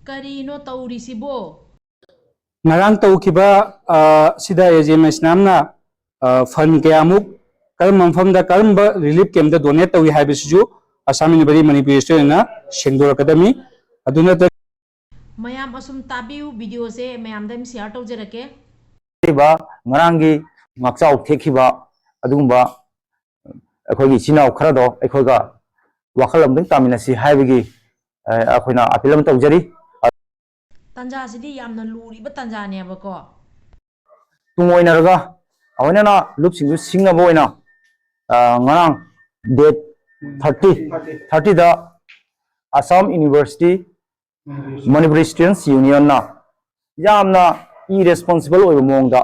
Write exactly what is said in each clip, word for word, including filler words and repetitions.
ꯀꯔꯤꯅꯣ ꯇꯧꯔꯤꯁꯤꯕꯣ? ꯉꯔꯥꯡ ꯇꯧꯈꯤꯕ ꯑ, ꯁꯤꯗ ꯑꯦ ꯖꯦ ꯑꯦꯝ ꯑꯥꯏ ꯁꯤꯅꯥꯝꯅ ꯐꯟ ꯀꯌꯥꯃꯨꯛ ꯀꯔꯝꯕ ꯃꯐꯝꯗ ꯀꯔꯝꯕ ꯔꯤꯂꯤꯐ ꯀꯦꯝꯗ ꯗꯣꯅꯦꯠ ꯇꯧꯏ ꯍꯥꯏꯕꯁꯤꯁꯨ ꯑꯁꯥꯝ ꯌꯨꯅꯤꯚꯔꯁꯤꯇꯤ ꯃꯅꯤꯄꯨꯔ ꯏꯟꯁꯇꯤꯇ꯭ꯌꯨꯠꯅ ꯁꯦꯡꯗꯣꯔꯛꯀꯗꯕꯅꯤ꯫ ꯑꯗꯨ ꯅꯠꯇ꯭ꯔꯒ ꯃꯌꯥꯝ ꯑꯁꯨꯝ ꯇꯥꯕꯤꯌꯨ, ꯚꯤꯗꯤꯑꯣꯁꯦ ꯃꯌꯥꯝꯗ ꯑꯗꯨꯝ ꯁꯤꯌꯥꯔ ꯇꯧꯖꯔꯛꯀꯦ꯫ ꯍꯥꯏꯔꯤꯕ ꯉꯔꯥꯡꯒꯤ ꯉꯥꯛꯆꯥꯎ ꯊꯦꯛꯈꯤꯕ ꯑꯗꯨꯒꯨꯝꯕ ꯑꯩꯈꯣꯏꯒꯤ ꯏꯆꯤꯟ ꯏꯅꯥꯎ ꯈꯔꯗꯣ ꯑꯩꯈꯣꯏꯒ ꯋꯥꯈꯜ ꯑꯃꯗꯪ ꯇꯥꯃꯤꯟꯅꯁꯤ ꯍꯥꯏꯕꯒꯤ ꯑ, ꯑꯩꯈꯣꯏꯅ ꯑꯄꯤꯜ ꯑꯃ ꯇꯧꯖꯔꯤ꯫ ꯇꯥꯟꯖꯥꯁꯤꯗꯤ ꯌꯥꯝꯅ ꯂꯨꯔꯤꯕ ꯇꯥꯟꯖꯥꯅꯦꯕꯀꯣ꯫ ꯇꯨꯡ ꯑꯣꯏꯅꯔꯒ ꯑꯩꯈꯣꯏꯅ ꯂꯨꯞꯁꯤꯡꯗꯨ ꯁꯤꯡꯅꯕ ꯑꯣꯏꯅ ꯑ, ꯉꯔꯥꯡ ꯗꯦꯠ ꯊꯥꯔꯇꯤ ꯊꯥꯔꯇꯤꯗ ꯑꯁꯥꯝ ꯌꯨꯅꯤꯚꯔꯁꯤꯇꯤ ꯃꯅꯤꯄꯨꯔꯤ ꯁ꯭ꯇꯨꯗꯦꯟꯠꯁ ꯌꯨꯅꯤꯌꯟꯅ ꯌꯥꯝꯅ ꯏꯔꯦꯁꯄꯣꯟꯁꯤꯕꯜ ꯑꯣꯏꯕ ꯃꯑꯣꯡꯗ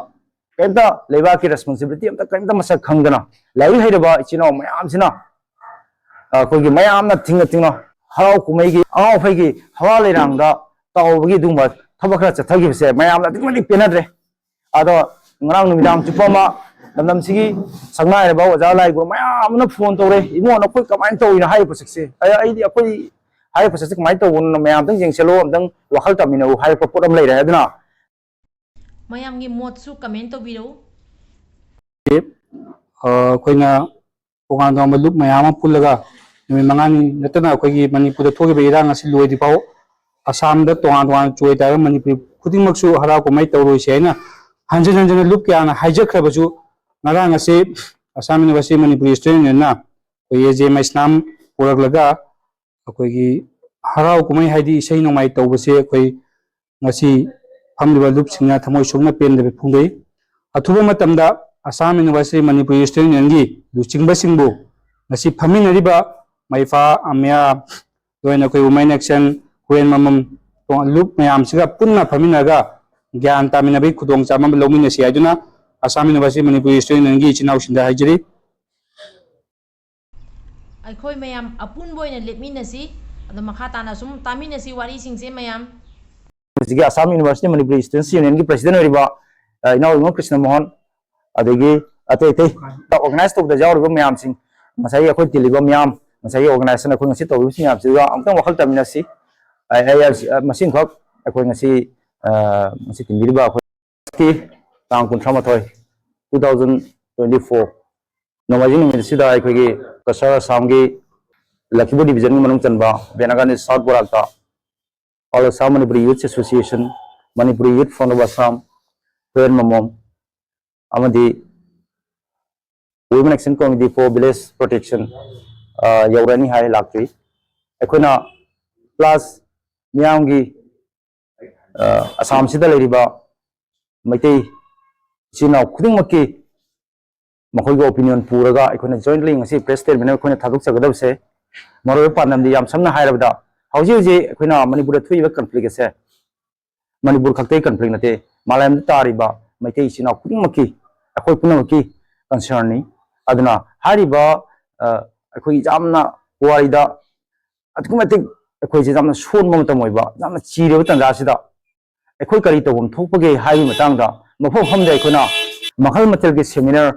ꯀꯔꯤꯝꯇ ꯂꯩꯕꯥꯛꯀꯤ ꯔꯦꯁꯄꯣꯟꯁꯤꯕꯤꯂꯤꯇꯤ ꯑꯝꯇ ꯀꯔꯤꯝꯇ ꯃꯁꯛ ꯈꯪꯗꯅ ꯂꯥꯏꯔꯤꯛ ꯍꯩꯔꯕ ꯏꯆꯤꯟ ꯏꯅꯥꯎ ꯃꯌꯥꯝꯁꯤꯅ ꯑꯩꯈꯣꯏꯒꯤ ꯃꯌꯥꯝꯅ ꯊꯤꯡꯅ ꯊꯤꯡꯅ ꯍꯔꯥꯎ ꯀꯨꯝꯍꯩꯒꯤ ꯑꯉꯥꯎ ꯑꯐꯩꯒꯤ ꯍꯋꯥ ꯂꯩꯔꯥꯡꯗ ꯇꯥꯎꯕꯒꯤ ꯑꯗꯨꯒꯨꯝꯕ ꯊꯕꯛ ꯈꯔ ꯆꯠꯊꯈꯤꯕꯁꯦ ꯃꯌꯥꯝꯅ ꯑꯗꯨꯛꯀꯤ ꯃꯇꯤꯛ ꯄꯦꯟꯅꯗ꯭ꯔꯦ꯫ ꯑꯗꯣ ꯉꯔꯥꯡ ꯅꯨꯃꯤꯗꯥꯡ ꯆꯨꯞꯄ ꯑꯃ ꯂꯝꯗꯝꯁꯤꯒꯤ ꯁꯛꯅꯥꯏꯔꯕ ꯑꯣꯖꯥ ꯂꯥꯏꯒꯨꯔꯨ ꯃꯌꯥꯝ ꯑꯃꯅ ꯐꯣꯟ ꯇꯧꯔꯦ, "ꯏꯕꯨꯡꯉꯣ ꯅꯈꯣꯏ ꯀꯃꯥꯏꯅ ꯇꯧꯔꯤꯅꯣ ꯍꯥꯏꯔꯤꯕ ꯄꯣꯠꯁꯛꯁꯦ?" ꯑꯩ- ꯑꯩꯗꯤ ꯑꯩꯈꯣꯏ ꯍꯥꯏꯔꯤꯕ ꯄꯣꯠꯁꯛꯁꯦ ꯀꯃꯥꯏꯅ ꯇꯧꯕꯅꯣ ꯃꯌꯥꯝ ꯑꯝꯇꯪ ꯌꯦꯡꯁꯤꯜꯂꯣ, ꯑꯝꯇꯪ ꯋꯥꯈꯜ ꯇꯥꯃꯤꯟꯅꯧ ꯍꯥꯏꯔꯛꯄ ꯄꯣꯠ ꯑꯃ ꯂꯩꯔꯦ꯫ ꯑꯗꯨꯅ ꯃꯌꯥꯝꯒꯤ ꯃꯣꯠꯁꯨ ꯀꯃꯦꯟ ꯇꯧꯕꯤꯔꯛꯎ꯫ ꯑ, ꯑꯩꯈꯣꯏꯅ ꯇꯣꯉꯥꯟ ꯇꯣꯉꯥꯟꯕ ꯂꯨꯞ ꯃꯌꯥꯝ ꯑꯃ ꯄꯨꯜꯂꯒ ꯅꯨꯃꯤꯠ ꯃꯉꯥꯅꯤ ꯅꯠꯇꯅ ꯑꯩꯈꯣꯏꯒꯤ ꯃꯅꯤꯄꯨꯔꯗ ꯊꯣꯛꯈꯤꯕ ꯏꯔꯥꯡ ꯑꯁꯤ ꯂꯣꯏꯗ꯭ꯔꯤ ꯐꯥꯎ ꯑꯁꯥꯝꯗ ꯇꯣꯉꯥꯟ ꯇꯣꯉꯥꯟꯅ ꯆꯣꯏ ꯇꯥꯔꯒ ꯃꯅꯤꯄꯨꯔꯤ ꯈꯨꯗꯤꯡꯃꯛꯁꯨ ꯍꯔꯥꯎ ꯀꯨꯝꯍꯩ ꯇꯧꯔꯣꯏꯁꯤ ꯍꯥꯏꯅ ꯍꯟꯖꯤꯟ ꯍꯟꯖꯤꯟꯅ ꯂꯨꯞ ꯀꯌꯥꯅ ꯍꯥꯏꯖꯈ꯭ꯔꯕꯁꯨ ꯉꯔꯥꯡ ꯑꯁꯤ ꯑꯁꯥꯝ ꯌꯨꯅꯤꯚꯔꯁꯤꯇꯤ ꯃꯅꯤꯄꯨꯔꯤ ꯁ꯭ꯇꯨꯗꯦꯟꯠ ꯌꯨꯅꯤꯌꯟꯅ ꯑꯩꯈꯣꯏ ꯑꯦ ꯖꯦ ꯑꯦꯝ ꯑꯥꯏ ꯁꯤꯅꯥꯝ ꯄꯨꯔꯛꯂꯒ ꯑꯩꯈꯣꯏꯒꯤ ꯍꯔꯥꯎ ꯀꯨꯝꯍꯩ ꯍꯥꯏꯗꯤ ꯏꯁꯩ ꯅꯣꯡꯃꯥꯏ ꯇꯧꯕꯁꯦ ꯑꯩꯈꯣꯏ ꯉꯁꯤ ꯐꯝꯂꯤꯕ ꯂꯨꯞꯁꯤꯡꯅ ꯊꯃꯣꯏ ꯁꯣꯛꯅ ꯄꯦꯟꯗꯕ ꯐꯣꯡꯗꯣꯛꯏ꯫ ꯑꯊꯨꯕ ꯃꯇꯝꯗ ꯑꯁꯥꯝ ꯌꯨꯅꯤꯚꯔꯁꯤꯇꯤ ꯃꯅꯤꯄꯨꯔꯤ ꯁ꯭ꯇꯨꯗꯦꯟꯠ ꯌꯨꯅꯤꯌꯟꯒꯤ ꯂꯨꯆꯤꯡꯕꯁꯤꯡꯕꯨ ꯉꯁꯤ ꯐꯝꯃꯤꯟꯅꯔꯤꯕ ꯃꯩꯐꯥ, ꯑꯃꯤꯌꯥ, ꯂꯣꯏꯅ ꯑꯩꯈꯣꯏ ꯎꯃꯩ ꯅꯦꯛꯁꯟ, ꯍꯨꯔꯦꯟ ꯃꯃꯝ, ꯇꯣꯉꯥꯟ ꯂꯨꯞ ꯃꯌꯥꯝꯁꯤꯒ ꯄꯨꯟꯅ ꯐꯝꯃꯤꯟꯅꯔꯒ ꯒ꯭ꯌꯥꯟ ꯇꯥꯃꯤꯟꯅꯕꯒꯤ ꯈꯨꯗꯣꯡꯆꯥꯕ ꯑꯃ ꯂꯧꯃꯤꯟꯅꯁꯤ ꯍꯥꯏꯗꯨꯅ ꯑꯁꯥꯝ ꯌꯨꯅꯤꯚꯔꯁꯤꯇꯤ ꯃꯅꯤꯄꯨꯔꯤ ꯁ꯭ꯇꯨꯗꯦꯟꯠ ꯌꯨꯅꯤꯌꯟꯒꯤ ꯏꯆꯤꯟ ꯏꯅꯥꯎꯁꯤꯡꯗ ꯍꯥꯏꯖꯔꯤ꯫ ꯑꯩꯈꯣꯏ ꯃꯌꯥꯝ ꯑꯄꯨꯟꯕ ꯑꯣꯏꯅ ꯂꯦꯞꯃꯤꯟꯅꯁꯤ꯫ ꯑꯗꯣ ꯃꯈꯥ ꯇꯥꯅ ꯁꯨꯝ ꯇꯥꯃꯤꯟꯅꯁꯤ ꯋꯥꯔꯤꯁꯤꯡꯁꯦ ꯃꯌꯥꯝ꯫ ꯍꯧꯖꯤꯛꯀꯤ ꯑꯁꯥꯝ ꯌꯨꯅꯤꯚꯔꯁꯤꯇꯤ ꯃꯅꯤꯄꯨꯔꯤ ꯁ꯭ꯇꯨꯗꯦꯟꯠꯁ ꯌꯨꯅꯤꯌꯟꯒꯤ ꯄ꯭ꯔꯦꯁꯤꯗꯦꯟꯠ ꯑꯣꯏꯔꯤꯕ ꯑ, ꯏꯅꯥꯎ ꯏꯕꯨꯡꯉꯣ ꯀ꯭ꯔꯤꯁꯅ ꯃꯣꯍꯟ, ꯑꯗꯒꯤ ꯑꯇꯩ ꯑꯇꯩ ꯑꯣꯔꯒꯅꯥꯏꯖ ꯇꯧꯕꯗ ꯌꯥꯎꯔꯤꯕ ꯃꯌꯥꯝꯁꯤꯡ, ꯉꯁꯥꯏꯒꯤ ꯑꯩꯈꯣꯏ ꯇꯤꯜꯂꯤꯕ ꯃꯤꯌꯥꯝ, ꯉꯁꯥꯏꯒꯤ ꯑꯣꯔꯒꯅꯥꯏꯖꯦꯁꯟ ꯑꯩꯈꯣꯏ ꯉꯁꯤ ꯇꯧꯔꯤꯕ ꯃꯌꯥꯝꯁꯤꯒ ꯑꯃꯨꯛꯇꯪ ꯋꯥꯈꯜ ꯇꯥꯃꯤꯟꯅꯁꯤ꯫ ꯑꯩ, ꯑꯩ, ꯑꯁꯤ, ꯑ, ꯃꯁꯤꯃꯈꯛ ꯑꯩꯈꯣꯏ ꯉꯁꯤ, ꯑ, ꯉꯁꯤ ꯇꯤꯟꯕꯤꯔꯤꯕ ꯑꯩꯈꯣꯏꯒꯤ ꯇꯥꯡ ꯀꯨꯟꯊ꯭ꯔꯥ ꯃꯥꯊꯣꯏ, two thousand twenty four, ꯅꯣꯡꯃꯥꯏꯖꯤꯡ ꯅꯨꯃꯤꯠ ꯑꯁꯤꯗ ꯑꯩꯈꯣꯏꯒꯤ ꯀꯁꯥꯔ ꯑꯁꯥꯝꯒꯤ ꯂꯈꯤꯄꯨꯔ division ꯒꯤ ꯃꯅꯨꯡ ꯆꯟꯕ ꯕꯦꯅꯥꯒꯥꯅꯤ South ꯕꯣꯔꯥꯛꯇ All Assam Manipuri Youth Association, Manipuri Youth Front of Assam, Huiyen ꯃꯃꯣꯝ ꯑꯃꯗꯤ Women Action Committee for Village Protection, ꯑ, ꯌꯧꯔꯅꯤ ꯍꯥꯏ ꯂꯥꯛꯇ꯭ꯔꯤ꯫ ꯑꯩꯈꯣꯏꯅ plus ꯃꯤꯌꯥꯝꯒꯤ, ꯑ, ꯑꯁꯥꯝꯁꯤꯗ ꯂꯩꯔꯤꯕ ꯃꯩꯇꯩ ꯏꯆꯤꯜ ꯏꯅꯥꯎ ꯈꯨꯗꯤꯡꯃꯛꯀꯤ ꯃꯈꯣꯏꯒꯤ opinion ꯄꯨꯔꯒ ꯑꯩꯈꯣꯏꯅ jointly ꯉꯁꯤ press statement ꯑꯩꯈꯣꯏꯅ ꯊꯥꯗꯣꯛꯆꯒꯗꯕꯁꯦ, ꯃꯔꯨꯑꯣꯏꯕ ꯄꯥꯟꯗꯝꯗꯤ ꯌꯥꯝ ꯁꯝꯅ ꯍꯥꯏꯔꯕꯗ, ꯍꯧꯖꯤꯛ ꯍꯧꯖꯤꯛ ꯑꯩꯈꯣꯏꯅ ꯃꯅꯤꯄꯨꯔꯗ ꯊꯣꯛꯏꯕ conflict ꯑꯁꯦ ꯃꯅꯤꯄꯨꯔ ꯈꯛꯇꯒꯤ conflict ꯅꯠꯇꯦ, ꯃꯥꯂꯦꯝꯗ ꯇꯥꯔꯤꯕ ꯃꯩꯇꯩ ꯏꯆꯤꯜ ꯏꯅꯥꯎ ꯈꯨꯗꯤꯡꯃꯛꯀꯤ, ꯑꯩꯈꯣꯏ ꯄꯨꯝꯅꯃꯛꯀꯤ concern ꯅꯤ꯫ ꯑꯗꯨꯅ ꯍꯥꯏꯔꯤꯕ, ꯑ, ꯑꯩꯈꯣꯏꯒꯤ ꯌꯥꯝꯅ ꯄꯨꯋꯥꯔꯤꯗ ꯑꯗꯨꯛꯀꯤ ꯃꯇꯤꯛ ꯑꯩꯈꯣꯏꯁꯦ ꯌꯥꯝꯅ ꯁꯣꯟꯕ ꯃꯇꯝ ꯑꯣꯏꯕ, ꯌꯥꯝꯅ ꯆꯤꯔꯕ ꯇꯥꯟꯖꯥ ꯑꯁꯤꯗ ꯑꯩꯈꯣꯏ ꯀꯔꯤ ꯇꯧꯐꯝ ꯊꯣꯛꯄꯒꯦ ꯍꯥꯏꯕꯒꯤ ꯃꯇꯥꯡꯗ ꯃꯐꯝ ꯃꯐꯝꯗ ꯑꯩꯈꯣꯏꯅ ꯃꯈꯜ ꯃꯊꯦꯜꯒꯤ seminar,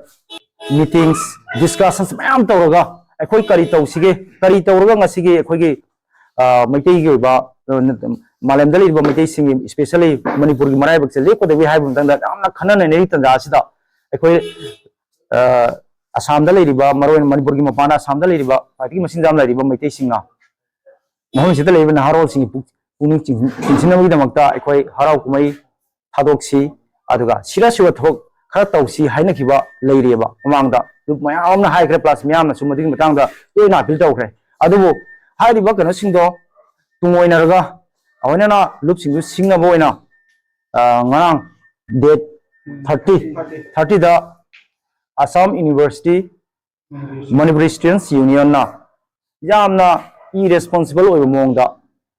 meetings, discussions ꯃꯌꯥꯝ ꯇꯧꯔꯒ ꯑꯩꯈꯣꯏ ꯀꯔꯤ ꯇꯧꯁꯤꯒꯦ, ꯀꯔꯤ ꯇꯧꯔꯒ ꯉꯁꯤꯒꯤ ꯑꯩꯈꯣꯏꯒꯤ, ꯑ, ꯃꯩꯇꯩꯒꯤ ꯑꯣꯏꯕ, ꯑ, ꯃꯥꯂꯦꯝꯗ ꯂꯩꯔꯤꯕ ꯃꯩꯇꯩꯁꯤꯡꯒꯤ, especially ꯃꯅꯤꯄꯨꯔꯒꯤ ꯃꯔꯥꯏꯕꯛꯁꯦ ꯂꯦꯞꯀꯗꯒꯦ ꯍꯥꯏꯕ ꯃꯇꯥꯡꯗ ꯌꯥꯝꯅ ꯈꯟꯅ ꯅꯩꯅꯔꯤ ꯇꯥꯟꯖꯥ ꯑꯁꯤꯗ ꯑꯩꯈꯣꯏ, ꯑ, ꯑꯁꯥꯝꯗ ꯂꯩꯔꯤꯕ, ꯃꯔꯨꯑꯣꯏꯅ ꯃꯅꯤꯄꯨꯔꯒꯤ ꯃꯄꯥꯟꯗ ꯑꯁꯥꯝꯗ ꯂꯩꯔꯤꯕ ꯈ꯭ꯋꯥꯏꯗꯒꯤ ꯃꯁꯤꯡ ꯌꯥꯝ ꯂꯩꯔꯤꯕ ꯃꯩꯇꯩꯁꯤꯡꯅ ꯃꯐꯝꯁꯤꯗ ꯂꯩꯔꯤꯕ ꯅꯍꯥꯔꯣꯜꯁꯤꯡꯒꯤ ꯄꯨꯛ-, ꯄꯨꯛꯅꯤꯡ ꯆꯤꯡ-, ꯆꯤꯡꯁꯤꯟꯅꯕꯒꯤꯗꯃꯛꯇ ꯑꯩꯈꯣꯏ ꯍꯔꯥꯎ ꯀꯨꯝꯍꯩ ꯊꯥꯗꯣꯛꯁꯤ, ꯑꯗꯨꯒ ꯁꯤꯔ ꯁꯤꯕ ꯊꯕꯛ ꯈꯔ ꯇꯧꯁꯤ ꯍꯥꯏꯅꯈꯤꯕ ꯂꯩꯔꯤꯑꯕ꯫ ꯃꯃꯥꯡꯗ ꯂꯨꯞ ꯃꯌꯥꯝ ꯑꯃꯅ ꯍꯥꯏꯈ꯭ꯔꯦ, plus ꯃꯌꯥꯝꯅꯁꯨ ꯃꯗꯨꯒꯤ ꯃꯇꯥꯡꯗ ꯇꯣꯏꯅ appeal ꯇꯧꯈ꯭ꯔꯦ꯫ ꯑꯗꯨꯕꯨ ꯍꯥꯏꯔꯤꯕ ꯀꯩꯅꯣꯁꯤꯡꯗꯣ ꯇꯨꯡꯑꯣꯏꯅꯔꯒ ꯑꯩꯈꯣꯏꯅ ꯂꯨꯞꯁꯤꯡꯗꯨ ꯁꯤꯡꯅꯕ ꯑꯣꯏꯅ, ꯑ, ꯉꯔꯥꯡ date thirty, thirty ꯗ Assam University Manipuri Students Union ꯅ ꯌꯥꯝꯅ irresponsible ꯑꯣꯏꯕ ꯃꯑꯣꯡꯗ,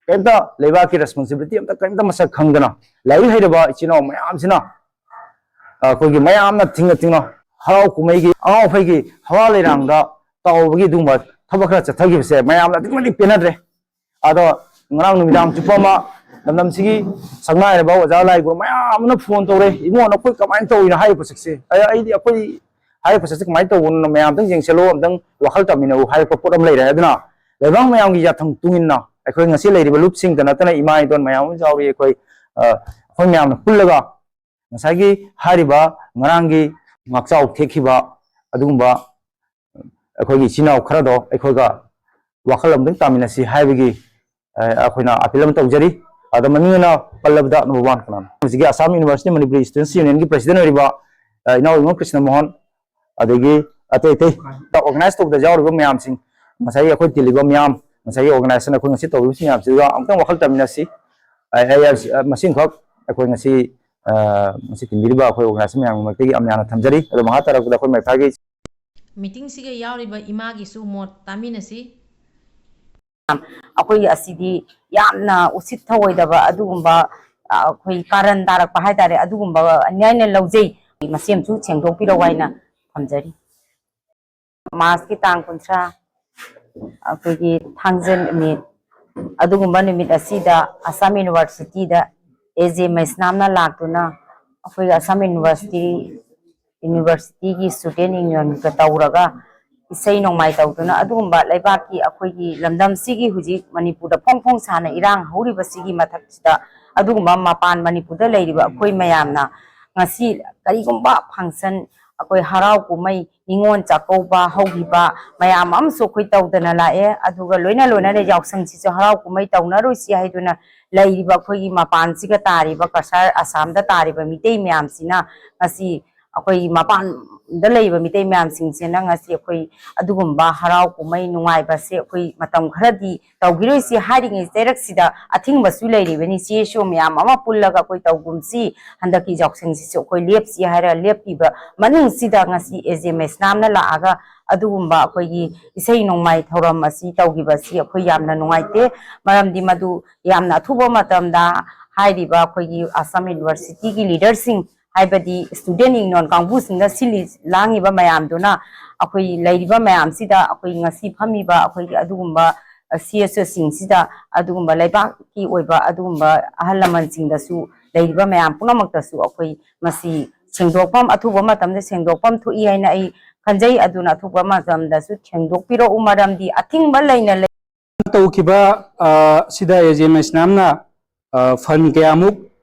ꯀꯔꯤꯝꯇ ꯂꯩꯕꯥꯛꯀꯤ responsibility ꯑꯝꯇ ꯀꯔꯤꯝꯇ ꯃꯁꯛ ꯈꯪꯗꯅ, ꯂꯥꯏꯔꯤꯛ ꯍꯩꯔꯕ ꯏꯆꯤꯜ ꯏꯅꯥꯎ ꯃꯌꯥꯝꯁꯤꯅ, ꯑ, ꯑꯩꯈꯣꯏꯒꯤ ꯃꯌꯥꯝꯅ ꯊꯤꯡꯅ ꯊꯤꯡꯅ ꯍꯔꯥꯎ ꯀꯨꯝꯍꯩꯒꯤ ꯑꯉꯥꯎ ꯑꯐꯩꯒꯤ ꯍꯋꯥ ꯂꯩꯔꯥꯡꯗ ꯇꯥꯎꯕꯒꯤ ꯑꯗꯨꯒꯨꯝꯕ ꯊꯕꯛ ꯈꯔ ꯆꯠꯊꯈꯤꯕꯁꯦ ꯃꯌꯥꯝꯅ ꯑꯗꯨꯛꯀꯤ ꯃꯇꯤꯛ ꯄꯦꯟꯅꯗ꯭ꯔꯦ꯫ ꯑꯗꯣ ꯉꯔꯥꯡ ꯅꯨꯃꯤꯗꯥꯡ ꯆꯨꯞꯄ ꯑꯃ ꯂꯝꯗꯝꯁꯤꯒꯤ ꯁꯛꯅꯥꯏꯔꯕ ꯑꯣꯖꯥ ꯂꯥꯏꯒꯨꯔꯨ ꯃꯌꯥꯝ ꯑꯃꯅ phone ꯇꯧꯔꯦ, "ꯏꯕꯨꯡꯉꯣ, ꯅꯈꯣꯏ ꯀꯃꯥꯏꯅ ꯇꯧꯔꯤꯅꯣ ꯍꯥꯏꯔꯤꯕ ꯄꯣꯠꯁꯛꯁꯦ?" ꯑꯩ, ꯑꯩꯗꯤ ꯑꯩꯈꯣꯏ ꯍꯥꯏꯔꯤꯕ ꯄꯣꯠꯁꯛꯁꯦ ꯀꯃꯥꯏꯅ ꯇꯧꯕꯅꯣ ꯃꯌꯥꯝ ꯑꯝꯇꯪ ꯌꯦꯡꯁꯤꯜꯂꯣ, ꯑꯝꯇꯪ ꯋꯥꯈꯜ ꯇꯥꯃꯤꯟꯅꯧ ꯍꯥꯏꯔꯛꯄ ꯄꯣꯠ ꯑꯃ ꯂꯩꯔꯦ꯫ ꯑꯗꯨꯅ ꯂꯩꯕꯥꯛ ꯃꯌꯥꯝꯒꯤ ꯌꯥꯊꯪ ꯇꯨꯡꯏꯟꯅ ꯑꯩꯈꯣꯏ ꯉꯁꯤ ꯂꯩꯔꯤꯕ ꯂꯨꯞꯁꯤꯡꯇ ꯅꯠꯇꯅ ꯏꯃꯥ ꯏꯗꯣꯟ ꯃꯌꯥꯝ ꯑꯃꯁꯨ ꯌꯥꯎꯔꯤ꯫ ꯑꯩꯈꯣꯏ, ꯑ, ꯑꯩꯈꯣꯏ ꯃꯌꯥꯝꯅ ꯄꯨꯜꯂꯒ ꯉꯁꯥꯏꯒꯤ ꯍꯥꯏꯔꯤꯕ ꯉꯔꯥꯡꯒꯤ ꯉꯥꯛꯆꯥꯎ ꯊꯦꯛꯈꯤꯕ ꯑꯗꯨꯒꯨꯝꯕ ꯑꯩꯈꯣꯏꯒꯤ ꯏꯆꯤꯟ ꯏꯅꯥꯎ ꯈꯔꯗꯣ ꯑꯩꯈꯣꯏꯒ ꯋꯥꯈꯜ ꯑꯃꯗꯪ ꯇꯥꯃꯤꯟꯅꯁꯤ ꯍꯥꯏꯕꯒꯤ, ꯑ, ꯑꯩꯈꯣꯏꯅ ꯑꯥꯄꯤꯜ ꯑꯃ ꯇꯧꯖꯔꯤ꯫ ꯑꯗ ꯃꯃꯤꯡ ꯑꯣꯏꯅ ꯄꯜꯂꯕꯗ number one ꯀꯅꯥꯅꯣ? ꯍꯧꯖꯤꯛꯀꯤ Assam University Manipuri Students Union ꯒꯤ president ꯑꯣꯏꯔꯤꯕ, ꯑ, ꯏꯅꯥꯎ ꯏꯉꯣꯟ ꯀ꯭ꯔꯤꯁꯅ ꯃꯣꯍꯟ, ꯑꯗꯒꯤ ꯑꯇꯩ ꯑꯇꯩ organize ꯇꯧꯕꯗ ꯌꯥꯎꯔꯤꯕ ꯃꯌꯥꯝꯁꯤꯡ, ꯉꯁꯥꯏꯒꯤ ꯑꯩꯈꯣꯏ ꯇꯤꯜꯂꯤꯕ ꯃꯤꯌꯥꯝ, ꯉꯁꯥꯏꯒꯤ organization ꯑꯩꯈꯣꯏ ꯉꯁꯤ ꯇꯧꯔꯤꯕꯁꯤ ꯃꯌꯥꯝꯁꯤꯒ ꯑꯃꯨꯛꯇꯪ ꯋꯥꯈꯜ ꯇꯥꯃꯤꯟꯅꯁꯤ꯫ ꯑꯩ, ꯑꯩ, ꯑ, ꯃꯁꯤꯡꯈꯛ ꯑꯩꯈꯣꯏ ꯉꯁꯤ, ꯑ, ꯉꯁꯤ ꯇꯤꯟꯕꯤꯔꯤꯕ ꯑꯩꯈꯣꯏ organization ꯃꯌꯥꯝꯒꯤ ꯃꯥꯏꯀꯩꯗꯒꯤ ꯌꯥꯝ ꯌꯥꯝꯅ ꯊꯝꯖꯔꯤ꯫ ꯑꯗꯣ ꯃꯈꯥ ꯇꯥꯔꯛꯄꯗ ꯑꯩꯈꯣꯏ ꯃꯥꯏꯐꯥꯒꯤ meeting ꯁꯤꯒ ꯌꯥꯎꯔꯤꯕ ꯏꯃꯥꯒꯤꯁꯨ ꯃꯣꯠ ꯇꯥꯃꯤꯟꯅꯁꯤ꯫ ꯑꯩꯈꯣꯏꯒꯤ ꯑꯁꯤꯗꯤ ꯌꯥꯝꯅ ꯎꯁꯤꯠ ꯊꯑꯣꯏꯗꯕ ꯑꯗꯨꯒꯨꯝꯕ, ꯑ, ꯑꯩꯈꯣꯏ ꯀꯥꯔꯟ ꯇꯥꯔꯛꯄ ꯍꯥꯏꯇꯥꯔꯦ, ꯑꯗꯨꯒꯨꯝꯕꯅꯤ ꯍꯥꯏꯅ ꯂꯧꯖꯩ꯫ ꯃꯁꯤ ꯑꯃꯁꯨ ꯁꯦꯡꯗꯣꯛꯄꯤꯔꯛꯎ ꯍꯥꯏꯅ ꯊꯝꯖꯔꯤ꯫ ꯃꯥꯔꯆꯀꯤ ꯇꯥꯡ ꯀꯨꯟꯊ꯭ꯔꯥ, ꯑꯩꯈꯣꯏꯒꯤ ꯊꯥꯡꯖ ꯅꯨꯃꯤꯠ, ꯑꯗꯨꯒꯨꯝꯕ ꯅꯨꯃꯤꯠ ꯑꯁꯤꯗ Assam University ꯗ ꯑꯦ ꯖꯦ ꯃꯩꯁꯅꯥꯝꯅ ꯂꯥꯛꯇꯨꯅ ꯑꯩꯈꯣꯏꯒꯤ Assam University, university ꯒꯤ student union ꯒ ꯇꯧꯔꯒ ꯏꯁꯩ ꯅꯣꯡꯃꯥꯏ ꯇꯧꯗꯨꯅ ꯑꯗꯨꯒꯨꯝꯕ ꯂꯩꯕꯥꯛꯀꯤ ꯑꯩꯈꯣꯏꯒꯤ ꯂꯝꯗꯝꯁꯤꯒꯤ ꯍꯧꯖꯤꯛ ꯃꯅꯤꯄꯨꯔꯗ ꯐꯣꯡ ꯐꯣꯡ ꯁꯥꯅ ꯏꯔꯥꯡ ꯍꯧꯔꯤꯕꯁꯤꯒꯤ ꯃꯊꯛꯁꯤꯗ ꯑꯗꯨꯒꯨꯝꯕ ꯃꯄꯥꯟ ꯃꯅꯤꯄꯨꯔꯗ ꯂꯩꯔꯤꯕ ꯑꯩꯈꯣꯏ ꯃꯌꯥꯝꯅ ꯉꯁꯤ ꯀꯔꯤꯒꯨꯝꯕ function, ꯑꯩꯈꯣꯏ ꯍꯔꯥꯎ ꯀꯨꯝꯍꯩ, ꯅꯤꯉꯣꯜ ꯆꯥꯛꯀꯧꯕ ꯍꯧꯈꯤꯕ ꯃꯌꯥꯝ ꯑꯃꯁꯨ ꯑꯩꯈꯣꯏ ꯇꯧꯗꯅ ꯂꯥꯛꯑꯦ꯫ ꯑꯗꯨꯒ ꯂꯣꯏꯅ ꯂꯣꯏꯅꯅ ꯌꯥꯎꯁꯪꯁꯤꯁꯨ ꯍꯔꯥꯎ ꯀꯨꯝꯍꯩ ꯇꯧꯅꯔꯣꯏꯁꯤ ꯍꯥꯏꯗꯨꯅ ꯂꯩꯔꯤꯕ ꯑꯩꯈꯣꯏꯒꯤ ꯃꯄꯥꯟꯁꯤꯒ ꯇꯥꯔꯤꯕ ꯀꯁꯥꯔ ꯑꯁꯥꯝꯗ ꯇꯥꯔꯤꯕ ꯃꯤꯇꯩ ꯃꯌꯥꯝꯁꯤꯅ ꯉꯁꯤ ꯑꯩꯈꯣꯏ ꯃꯄꯥꯟꯗ ꯂꯩꯔꯤꯕ ꯃꯤꯇꯩ ꯃꯌꯥꯝꯁꯤꯡꯁꯤꯅ ꯉꯁꯤ ꯑꯩꯈꯣꯏ ꯑꯗꯨꯒꯨꯝꯕ ꯍꯔꯥꯎ ꯀꯨꯝꯍꯩ ꯅꯨꯡꯉꯥꯏꯕꯁꯦ ꯑꯩꯈꯣꯏ ꯃꯇꯝ ꯈꯔꯗꯤ ꯇꯧꯈꯤꯔꯣꯏꯁꯤ ꯍꯥꯏꯔꯤꯉꯩ ꯆꯩꯔꯛꯁꯤꯗ ꯑꯊꯤꯡꯕꯁꯨ ꯂꯩꯔꯤꯕꯅꯤ꯫ ꯁꯤ ꯑꯦꯁ ꯑꯣ ꯃꯌꯥꯝ ꯑꯃ ꯄꯨꯜꯂꯒ ꯑꯩꯈꯣꯏ ꯇꯧꯒꯨꯝꯁꯤ, ꯍꯟꯗꯛꯀꯤ ꯌꯥꯎꯁꯪꯁꯤꯁꯨ ꯑꯩꯈꯣꯏ ꯂꯦꯞꯁꯤ ꯍꯥꯏꯔꯒ ꯂꯦꯞꯄꯤꯕ ꯃꯅꯨꯡꯁꯤꯗ ꯉꯁꯤ ꯑꯦ ꯖꯦ ꯃꯩꯁꯅꯥꯝꯅ ꯂꯥꯛꯑꯒ ꯑꯗꯨꯒꯨꯝꯕ ꯑꯩꯈꯣꯏꯒꯤ ꯏꯁꯩ ꯅꯣꯡꯃꯥꯏ ꯊꯧꯔꯝ ꯑꯁꯤ ꯇꯧꯈꯤꯕꯁꯤ ꯑꯩꯈꯣꯏ ꯌꯥꯝꯅ ꯅꯨꯡꯉꯥꯏꯇꯦ꯫ ꯃꯔꯝꯗꯤ ꯃꯗꯨ ꯌꯥꯝꯅ ꯑꯊꯨꯕ ꯃꯇꯝꯗ ꯍꯥꯏꯔꯤꯕ ꯑꯩꯈꯣꯏꯒꯤ Assam University ꯒꯤ leader ꯁꯤꯡ, ꯍꯥꯏꯕꯗꯤ student union ꯀꯥꯡꯕꯨꯁꯤꯡꯅ ꯁꯤꯜꯂꯤ ꯂꯥꯡꯉꯤꯕ ꯃꯌꯥꯝꯗꯨꯅ ꯑꯩꯈꯣꯏ ꯂꯩꯔꯤꯕ ꯃꯌꯥꯝꯁꯤꯗ, ꯑꯩꯈꯣꯏ ꯉꯁꯤ ꯐꯝꯃꯤꯕ ꯑꯩꯈꯣꯏꯒꯤ ꯑꯗꯨꯒꯨꯝꯕ ꯁꯤ ꯑꯦꯁ ꯑꯣꯁꯤꯡꯁꯤꯗ, ꯑꯗꯨꯒꯨꯝꯕ ꯂꯩꯕꯥꯛꯀꯤ ꯑꯣꯏꯕ ꯑꯗꯨꯒꯨꯝꯕ ꯑꯍꯜ ꯂꯃꯟꯁꯤꯡꯗꯁꯨ, ꯂꯩꯔꯤꯕ ꯃꯌꯥꯝ ꯄꯨꯝꯅꯃꯛꯇꯁꯨ ꯑꯩꯈꯣꯏ ꯃꯁꯤ ꯁꯦꯡꯗꯣꯛꯐꯝ, ꯑꯊꯨꯕ ꯃꯇꯝꯗ ꯁꯦꯡꯗꯣꯛꯐꯝ ꯊꯣꯛꯏ ꯍꯥꯏꯅ ꯑꯩ ꯈꯟꯖꯩ꯫ ꯑꯗꯨꯅ ꯑꯊꯨꯕ ꯃꯇꯝꯗꯁꯨ ꯁꯦꯡꯗꯣꯛꯄꯤꯔꯛꯎ, ꯃꯔꯝꯗꯤ ꯑꯊꯤꯡꯕ ꯂꯩꯅ ꯂꯩ ꯇꯧꯈꯤꯕ, ꯑ, ꯁꯤꯗ ꯑꯦ ꯖꯦ ꯑꯦꯝ ꯑꯦꯁ ꯅꯥꯝꯅ, ꯑ, fund ꯀꯌꯥꯃꯨꯛ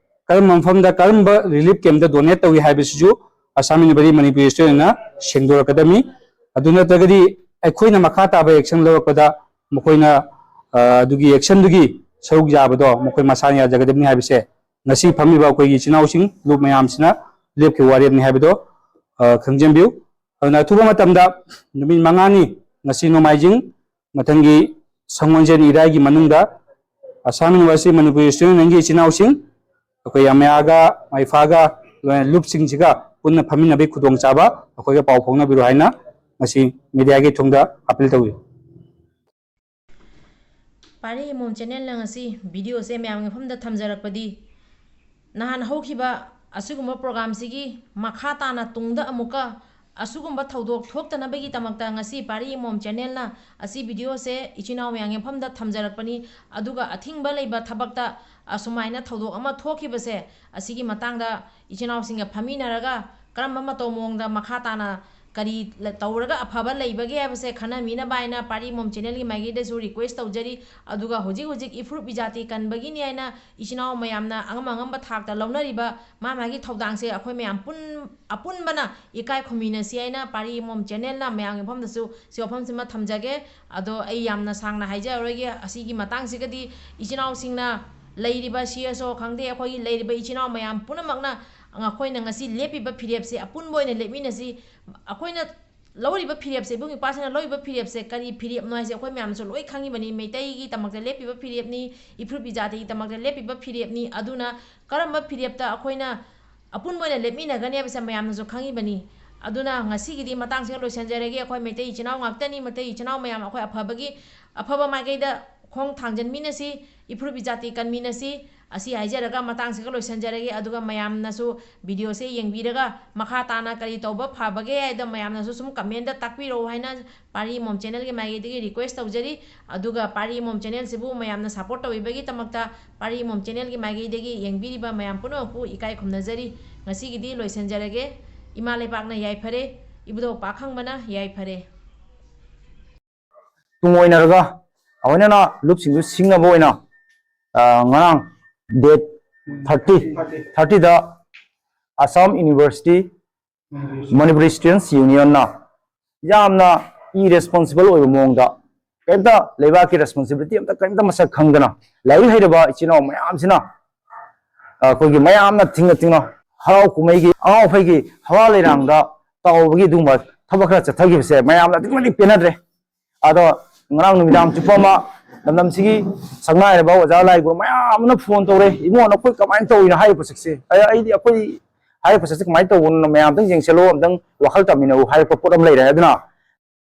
ꯀꯔꯝꯕ ꯃꯐꯝꯗ, ꯀꯔꯝꯕ relief camp ꯇ donate ꯇꯧꯏ ꯍꯥꯏꯕꯁꯤꯁꯨ Assam University Manipuri Student ꯅ ꯁꯦꯡꯗꯣꯔꯛꯀꯗꯕꯅꯤ꯫ ꯑꯗꯨ ꯅꯠꯇ꯭ꯔꯒꯗꯤ ꯑꯩꯈꯣꯏꯅ ꯃꯈꯥ ꯇꯥꯕ action ꯂꯧꯔꯛꯄꯗ ꯃꯈꯣꯏꯅ, ꯑ, ꯑꯗꯨꯒꯤ action ꯗꯨꯒꯤ ꯁꯔꯨꯛ ꯌꯥꯕꯗꯣ ꯃꯈꯣꯏ ꯃꯁꯥꯅ ꯌꯥꯖꯒꯗꯕꯅꯤ ꯍꯥꯏꯕꯁꯦ ꯉꯁꯤ ꯐꯝꯃꯤꯕ ꯑꯩꯈꯣꯏꯒꯤ ꯏꯆꯤꯟ ꯏꯅꯥꯎꯁꯤꯡ ꯂꯨꯞ ꯃꯌꯥꯝꯁꯤꯅ ꯂꯦꯞꯈꯤꯕ ꯋꯥꯔꯦꯞꯅꯤ ꯍꯥꯏꯕꯗꯣ, ꯑ, ꯈꯪꯖꯟꯕꯤꯌꯨ꯫ ꯑꯗꯨꯅ ꯑꯊꯨꯕ ꯃꯇꯝꯗ ꯅꯨꯃꯤꯠ ꯃꯉꯥꯅꯤ, ꯉꯁꯤ ꯅꯣꯡꯃꯥꯏꯖꯤꯡ, ꯃꯊꯪꯒꯤ ꯁꯪꯒꯣꯜꯁꯦꯟ ꯏꯔꯥꯏꯒꯤ ꯃꯅꯨꯡꯗ Assam University Manipuri Student Union ꯒꯤ ꯏꯆꯤꯟ ꯏꯅꯥꯎꯁꯤꯡ ꯑꯩꯈꯣꯏ ꯑꯃꯌꯥꯒ, ꯃꯩꯐꯥꯒ, ꯂꯣꯏꯅ ꯂꯨꯞꯁꯤꯡꯁꯤꯒ ꯄꯨꯟꯅ ꯐꯝꯃꯤꯟꯅꯕꯒꯤ ꯈꯨꯗꯣꯡꯆꯥꯕ ꯑꯩꯈꯣꯏꯒ ꯄꯥꯎ ꯐꯥꯎꯅꯕꯤꯔꯣ ꯍꯥꯏꯅ ꯉꯁꯤ media ꯒꯤ ꯊꯣꯡꯗ appeal ꯇꯧꯏ꯫ ꯄꯥꯔꯤ ꯏꯃꯣꯝ channel ꯅ ꯉꯁꯤ video ꯁꯦ ꯃꯌꯥꯝꯒꯤ ꯃꯐꯝꯗ ꯊꯝꯖꯔꯛꯄꯗꯤ, ꯅꯍꯥꯟ ꯍꯧꯈꯤꯕ ꯑꯁꯤꯒꯨꯝꯕ program ꯁꯤꯒꯤ ꯃꯈꯥ ꯇꯥꯅ ꯇꯨꯡꯗ ꯑꯃꯨꯛꯀ ꯑꯁꯤꯒꯨꯝꯕ ꯊꯧꯗꯣꯛ ꯊꯣꯛꯇꯅꯕꯒꯤꯗꯃꯛꯇ ꯉꯁꯤ ꯄꯥꯔꯤ ꯏꯃꯣꯝ channel ꯅ ꯑꯁꯤ video ꯁꯦ ꯏꯆꯤꯟ ꯏꯅꯥꯎ ꯃꯌꯥꯝꯒꯤ ꯃꯐꯝꯗ ꯊꯝꯖꯔꯛꯄꯅꯤ꯫ ꯑꯗꯨꯒ ꯑꯊꯤꯡꯕ ꯂꯩꯕ ꯊꯕꯛꯇ ꯑꯁꯨꯃꯥꯏꯅ ꯊꯧꯗꯣꯛ ꯑꯃ ꯊꯣꯛꯈꯤꯕꯁꯦ, ꯑꯁꯤꯒꯤ ꯃꯇꯥꯡꯗ ꯏꯆꯤꯟ ꯏꯅꯥꯎꯁꯤꯡꯒ ꯐꯝꯃꯤꯟꯅꯔꯒ ꯀꯔꯝꯕ ꯃꯇꯧ ꯃꯑꯣꯡꯗ ꯃꯈꯥ ꯇꯥꯅ ꯀꯔꯤ ꯂ-, ꯇꯧꯔꯒ ꯑꯐꯕ ꯂꯩꯕꯒꯦ ꯍꯥꯏꯕꯁꯦ ꯈꯟꯅꯃꯤꯅꯕ ꯍꯥꯏꯅ ꯄꯥꯔꯤ ꯏꯃꯣꯝ channel ꯒꯤ ꯃꯥꯏꯀꯩꯗꯁꯨ request ꯇꯧꯖꯔꯤ꯫ ꯑꯗꯨꯒ ꯍꯧꯖꯤꯛ ꯍꯧꯖꯤꯛ ꯏꯐꯨꯔꯨꯞ ꯏꯖꯥꯇꯤ ꯀꯟꯕꯒꯤꯅꯤ ꯍꯥꯏꯅ ꯏꯆꯤꯟ ꯏꯅꯥꯎ ꯃꯌꯥꯝꯅ ꯑꯉꯝ ꯑꯉꯝꯕ ꯊꯥꯛꯇ ꯂꯧꯅꯔꯤꯕ ꯃꯥ ꯃꯥꯒꯤ ꯊꯧꯗꯥꯡꯁꯦ ꯑꯩꯈꯣꯏ ꯃꯌꯥꯝ ꯄꯨꯟ-, ꯑꯄꯨꯟꯕꯅ ꯏꯀꯥꯏ ꯈꯨꯝꯃꯤꯟꯅꯁꯤ ꯍꯥꯏꯅ ꯄꯥꯔꯤ ꯏꯃꯣꯝ channel ꯅ ꯃꯌꯥꯝꯒꯤ ꯃꯐꯝꯗꯁꯨ ꯁꯤ ꯋꯥꯐꯝꯁꯤꯃ ꯊꯝꯖꯒꯦ꯫ ꯑꯗꯣ ꯑꯩ ꯌꯥꯝꯅ ꯁꯥꯡꯅ ꯍꯥꯏꯖꯔꯔꯣꯏꯒꯦ꯫ ꯑꯁꯤꯒꯤ ꯃꯇꯥꯡꯁꯤꯒꯗꯤ ꯏꯆꯤꯟ ꯏꯅꯥꯎꯁꯤꯡꯅ ꯂꯩꯔꯤꯕ C S O ꯈꯪꯗꯦ, ꯑꯩꯈꯣꯏꯒꯤ ꯂꯩꯔꯤꯕ ꯏꯆꯤꯟ ꯏꯅꯥꯎ ꯃꯌꯥꯝ ꯄꯨꯝꯅꯃꯛꯅ ꯑꯩꯈꯣꯏꯅ ꯉꯁꯤ ꯂꯦꯞꯄꯤꯕ ꯐꯤꯔꯦꯞꯁꯦ ꯑꯄꯨꯟꯕ ꯑꯣꯏꯅ ꯂꯦꯞꯃꯤꯟꯅꯁꯤ꯫ ꯑꯩꯈꯣꯏꯅ ꯂꯧꯔꯤꯕ ꯐꯤꯔꯦꯞꯁꯦ, ꯏꯕꯨꯡ ꯏꯄ꯭ꯋꯥꯁꯤꯡꯅ ꯂꯧꯔꯤꯕ ꯐꯤꯔꯦꯞꯁꯦ ꯀꯔꯤ ꯐꯤꯔꯦꯞꯅꯣ ꯍꯥꯏꯁꯦ ꯑꯩꯈꯣꯏ ꯃꯌꯥꯝꯁꯨ ꯂꯣꯏ ꯈꯪꯉꯤꯕꯅꯤ꯫ ꯃꯩꯇꯩꯒꯤꯗꯃꯛꯇ ꯂꯦꯞꯄꯤꯕ ꯐꯤꯔꯦꯞꯅꯤ, ꯏꯐꯨꯔꯨꯞ ꯏꯖꯥꯇꯤꯒꯤꯗꯃꯛꯇ ꯂꯦꯞꯄꯤꯕ ꯐꯤꯔꯦꯞꯅꯤ꯫ ꯑꯗꯨꯅ ꯀꯔꯝꯕ ꯐꯤꯔꯦꯞꯇ ꯑꯩꯈꯣꯏꯅ ꯑꯄꯨꯟꯕ ꯑꯣꯏꯅ ꯂꯦꯞꯃꯤꯟꯅꯒꯅꯤ ꯍꯥꯏꯕꯁꯦ ꯃꯌꯥꯝꯅꯁꯨ ꯈꯪꯉꯤꯕꯅꯤ꯫ ꯑꯗꯨꯅ ꯉꯁꯤꯒꯤꯗꯤ ꯃꯇꯥꯡꯁꯤꯒ ꯂꯣꯏꯁꯤꯟꯖꯔꯒꯦ꯫ ꯑꯩꯈꯣꯏ ꯃꯩꯇꯩ ꯏꯆꯤꯟ ꯏꯅꯥꯎ ꯉꯥꯛꯇꯅꯤ꯫ ꯃꯩꯇꯩ ꯏꯆꯤꯟ ꯏꯅꯥꯎ ꯃꯌꯥꯝ ꯑꯩꯈꯣꯏ ꯑꯐꯕꯒꯤ, ꯑꯐꯕ ꯃꯥꯏꯀꯩꯗ ꯈꯣꯡ ꯊꯥꯡꯖꯟꯃꯤꯟꯅꯁꯤ, ꯏꯐꯨꯔꯨꯞ ꯏꯖꯥꯇꯤ ꯀꯟꯃꯤꯟꯅꯁꯤ꯫ ꯑꯁꯤ ꯍꯥꯏꯖꯔꯒ ꯃꯇꯥꯡꯁꯤꯒ ꯂꯣꯏꯁꯤꯟꯖꯔꯒꯦ꯫ ꯑꯗꯨꯒ ꯃꯌꯥꯝꯅꯁꯨ video ꯁꯦ ꯌꯦꯡꯕꯤꯔꯒ ꯃꯈꯥ ꯇꯥꯅ ꯀꯔꯤ ꯇꯧꯕ ꯐꯕꯒꯦ ꯍꯥꯏꯗꯣ ꯃꯌꯥꯝꯅꯁꯨ ꯁꯨꯝ comment ꯇ ꯇꯥꯛꯄꯤꯔꯛꯎ ꯍꯥꯏꯅ ꯄꯥꯔꯤ ꯏꯃꯣꯝ channel ꯒꯤ ꯃꯥꯏꯀꯩꯗꯒꯤ request ꯇꯧꯖꯔꯤ꯫ ꯑꯗꯨꯒ ꯄꯥꯔꯤ ꯏꯃꯣꯝ channel ꯁꯤꯕꯨ ꯃꯌꯥꯝꯅ support ꯇꯧꯕꯤꯕꯒꯤꯗꯃꯛꯇ ꯄꯥꯔꯤ ꯏꯃꯣꯝ channel ꯒꯤ ꯃꯥꯏꯀꯩꯗꯒꯤ ꯌꯦꯡꯕꯤꯔꯤꯕ ꯃꯌꯥꯝ ꯄꯨꯝꯅꯃꯛꯄꯨ ꯏꯀꯥꯏ ꯈꯨꯝꯅꯖꯔꯤ꯫ ꯉꯁꯤꯒꯤꯗꯤ ꯂꯣꯏꯁꯤꯟꯖꯔꯒꯦ꯫ ꯏꯃꯥ ꯂꯩꯕꯥꯛꯅ ꯌꯥꯏꯐꯔꯦ, ꯏꯕꯨꯙꯧ ꯄꯥꯛꯈꯪꯕꯅ ꯌꯥꯏꯐꯔꯦ꯫ ꯇꯨꯡ ꯑꯣꯏꯅꯔꯒ ꯑꯩꯈꯣꯏꯅ ꯂꯨꯞꯁꯤꯡꯗꯨ ꯁꯤꯡꯅꯕ ꯑꯣꯏꯅ, ꯑ, ꯉꯔꯥꯡ date thirty, thirty ꯗ Assam University Manipuri Students Union ꯅ ꯌꯥꯝꯅ irresponsible ꯑꯣꯏꯕ ꯃꯑꯣꯡꯗ, ꯀꯔꯤꯝꯇ ꯂꯩꯕꯥꯛꯀꯤ responsibility ꯑꯝꯇ ꯀꯔꯤꯝꯇ ꯃꯁꯛ ꯈꯪꯗꯅ, ꯂꯥꯏꯔꯤꯛ ꯍꯩꯔꯕ ꯏꯆꯤꯟ ꯏꯅꯥꯎ ꯃꯌꯥꯝꯁꯤꯅ ꯑꯩꯈꯣꯏꯒꯤ ꯃꯌꯥꯝꯅ ꯊꯤꯡꯅ ꯊꯤꯡꯅ ꯍꯔꯥꯎ ꯀꯨꯝꯍꯩꯒꯤ, ꯑꯉꯥꯎ ꯑꯐꯩꯒꯤ ꯍꯋꯥ ꯂꯩꯔꯥꯡꯗ ꯇꯥꯎꯕꯒꯤ ꯑꯗꯨꯒꯨꯝꯕ ꯊꯕꯛ ꯈꯔ ꯆꯠꯊꯈꯤꯕꯁꯦ ꯃꯌꯥꯝꯅ ꯑꯗꯨꯛꯀꯤ ꯃꯇꯤꯛ ꯄꯦꯟꯅꯗ꯭ꯔꯦ꯫ ꯑꯗꯣ ꯉꯔꯥꯡ ꯅꯨꯃꯤꯗꯥꯡ ꯆꯨꯞꯄ ꯑꯃ ꯂꯝꯗꯝꯁꯤꯒꯤ ꯁꯛꯅꯥꯏꯔꯕ ꯑꯣꯖꯥ ꯂꯥꯏꯒꯨꯔꯨ ꯃꯌꯥꯝ ꯑꯃꯅ phone ꯇꯧꯔꯦ, "ꯏꯕꯨꯡꯉꯣ, ꯅꯈꯣꯏ ꯀꯃꯥꯏꯅ ꯇꯧꯔꯤꯅꯣ ꯍꯥꯏꯔꯤꯕ ꯄꯣꯠꯁꯛꯁꯦ?" ꯑꯩ, ꯑꯩꯗꯤ ꯑꯩꯈꯣꯏ ꯍꯥꯏꯔꯤꯕ ꯄꯣꯠꯁꯛꯁꯦ ꯀꯃꯥꯏꯅ ꯇꯧꯕꯅꯣ ꯃꯌꯥꯝ ꯑꯝꯇꯪ ꯌꯦꯡꯁꯤꯜꯂꯣ, ꯑꯝꯇꯪ ꯋꯥꯈꯜ ꯇꯥꯃꯤꯟꯅꯧ ꯍꯥꯏꯔꯛꯄ ꯄꯣꯠ ꯑꯃ ꯂꯩꯔꯦ꯫ ꯑꯗꯨꯅ